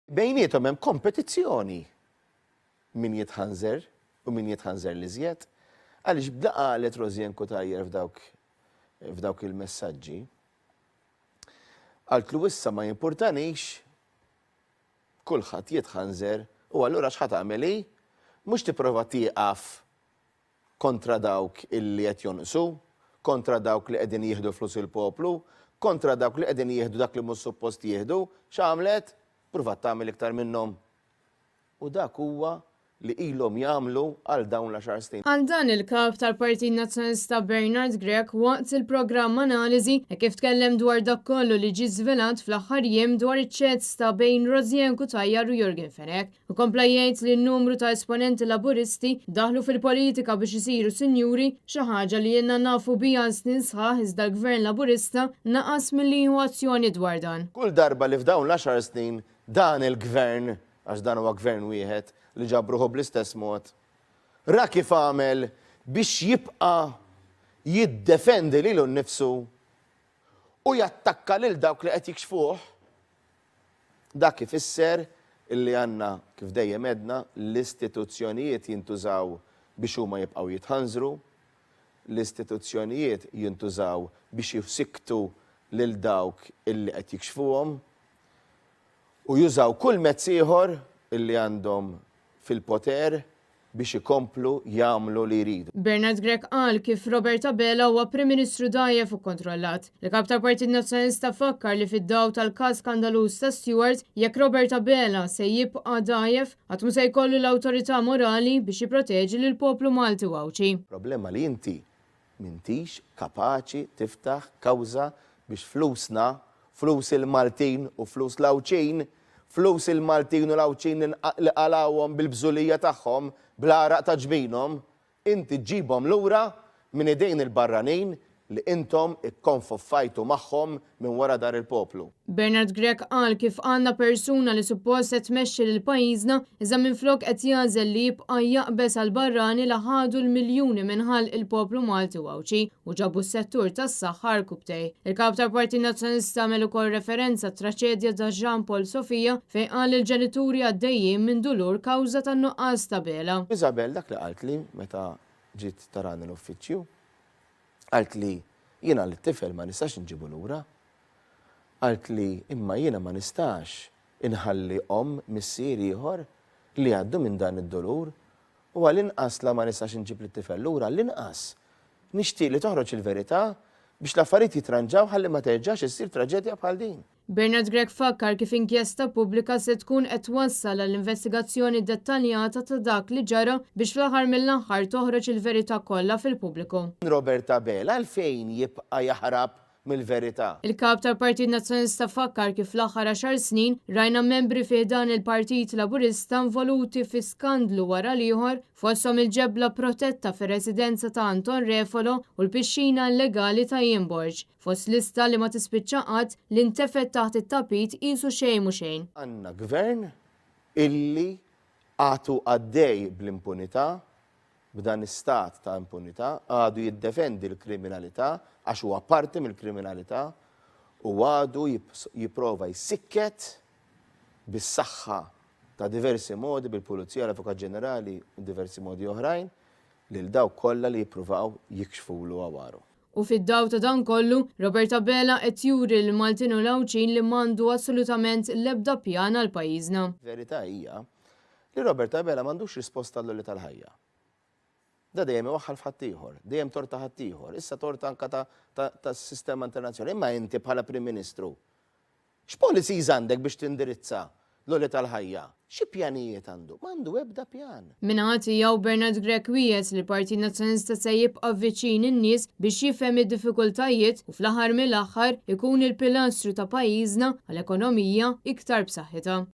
Bejniethom hemm kompetizzjoni min jitħanżer u min jitħanżer l-iżjed. Għaliex bda qalet Rosianne Cutajar f'dawk f'dawk il-messaġġi, qaltlu issa ma jimpurtanix kulħadd jitħanżer u allura x'ħa tagħmel hi? Mhux tipprova tieqaf kontra dawk illi qed jonqsu, kontra dawk li qegħdin jieħdu flus il-poplu, kontra dawk li qegħdin jieħdu dak li mhux suppost jieħdu, x'għamlet? Pruvat tagħmel iktar minnhom. U dak huwa li ilhom jagħmlu għal dawn l-għaxar snin. Qal dan il-Kap tal-Partit Nazzjonalista Bernard Grech waqt il-programm Analiżi hekk kif tkellem dwar dak kollu li ġie żvelat fl-aħħar jiem dwar iċ-chats ta' bejn Rosianne Cutajar u Yorgen Fenech. Hu kompla jgħid li numru ta' esponenti Laburisti daħlu fil-politika biex isiru sinjuri, xi ħaġa li ilna nafu biha għal snin sħaħ iżda l-Gvern Laburista naqas milli jieħu azzjoni dwar dan. Kull darba li f'dawn l-għaxar snin dan il-Gvern, għax dan huwa Gvern wieħed li ġab ruħu bl-istess mod, ra kif għamel biex jibqa' jiddefendi lilu nnifsu u jattakka lil dawk li qed jikxfuh, Dak ifisser illi għandna, kif dejjem għedna, l-istituzzjonijiet jintużaw biex huma jibqgħu jitħanżru, l-istituzzjonijiet jintużaw biex jsikktu lil dawk illi qed jikxfuhom u jużaw kull mezz ieħor illi għandhom fil-poter biex ikomplu jagħmlu li jridu. Bernard Grech qal kif Robert Abela huwa Prim Ministru dgħajjef u kkontrollat. Il-Kap tal-Partit Nazzjonalista fakkar li fid-dawl tal-każ skandaluż ta' Steward, jekk Robert Abela se jibqa' dgħajjef, qatt mhu se jkollu l-awtorità morali biex jipproteġi lill-poplu Malti u Għawdxi. Problema li inti M'intix kapaċi tiftaħ kawża biex flusna, flus il-Maltin u flus l-Għawdxin, flus il-Maltin u l-Għawdxin li qalgħuhom bil-bżulija tagħhom, bl-għaraq ta' ġbinhom, inti ġġibhom lura minn idejn il-barranin li intom ikkonfoffajtu magħhom minn wara dar il-poplu. Bernard Grech qal kif għandna persuna li suppost qed tmexxi lil pajjiżna iżda minflok qed jagħżel li jibqa' jaqbeż għall-barrani li ħadu l-miljuni minn ħalq il-poplu Malti u Għawdxi u ġabu s-settur tas-saħħa għarkupptejh. Il-Kap tal-Partit Nazzjonalista għamel ukoll referenza għat-traċedja ta' Jean Paul Sofia fejn qal li l-ġenituri għaddejjin minn dulur kawża tan-nuqqas ta' bela. Isabel dak li qaltli meta ġiet tarani l-uffiċċju. Qaltli, Jiena lit-tifel ma nistax inġibu lura. Qaltli, Imma jiena ma nistax inħalli omm missier ieħor li jgħaddu minn dan id-dulur u għall-inqas la ma nistax inġib lit-tifel lura għall-inqas nixtieq li toħroġ il-verità biex l-affarijiet jitranġaw ħalli ma terġax issir traġedja bħal din. Bernard Grech fakkar kif inkjesta pubblika se tkun qed twassal għal investigazzjoni dettaljata ta' dak li ġara biex fl-aħħar mill-aħħar toħroġ il-verità kollha fil-pubbliku. Robert Abela għalfejn jibqa' jaħrab mill-verità? Il-Kap tal-Partit Nazzjonalista fakkar kif fl-aħħar għaxar snin rajna membri fi ħdan il-Partit Laburista involuti fi skandlu wara l-ieħor fosthom il-ġebla protetta fir-residenza ta' Anton Refalo u l-pixxina illegali ta' Ian Borg. Fost lista li ma tispiċċa qatt li ntefgħet taħt it-tapit qisu xejn mhu xejn. Għandna Gvern illi għadu għaddej bl-impunità, b'dan istat ta' impunità, għadu jiddefendi l-kriminalità għax huwa parti mill-kriminalità u għadu jipprova jsikket bis-saħħa ta' diversi modi, bil-Pulizija, l-Avukat Ġenerali u diversi modi oħrajn, lil dawk kollha li jippruvaw jikxfulu għawaru. U fid-dawl ta' dan kollu, Robert Abela qed juri lill-Maltin u l-Għawdxin li m'għandu assolutament l-ebda pjan għal pajjiżna. Verità hija li Robert Abela m'għandux risposta għall-għoli tal-ħajja. Da dejjem iwaħħal f'ħaddieħor, dejjem tort ta' ħaddieħor, issa tort anka tas-sistema internazzjonali. Imma inti bħala Prim Ministru X'policies għandek biex tindirizza l-għoli tal-ħajja? Xi pjanijiet għandu? M'għandu ebda pjan. Min-naħa tiegħu, Bernard Grech wiegħed li l-Partit Nazzjonalista se jibqa' viċin in-nies biex jifhem id-diffikultajiet u fl-aħħar mill-aħħar ikun il-pilastru ta' pajjiżna għal ekonomija iktar b'saħħitha.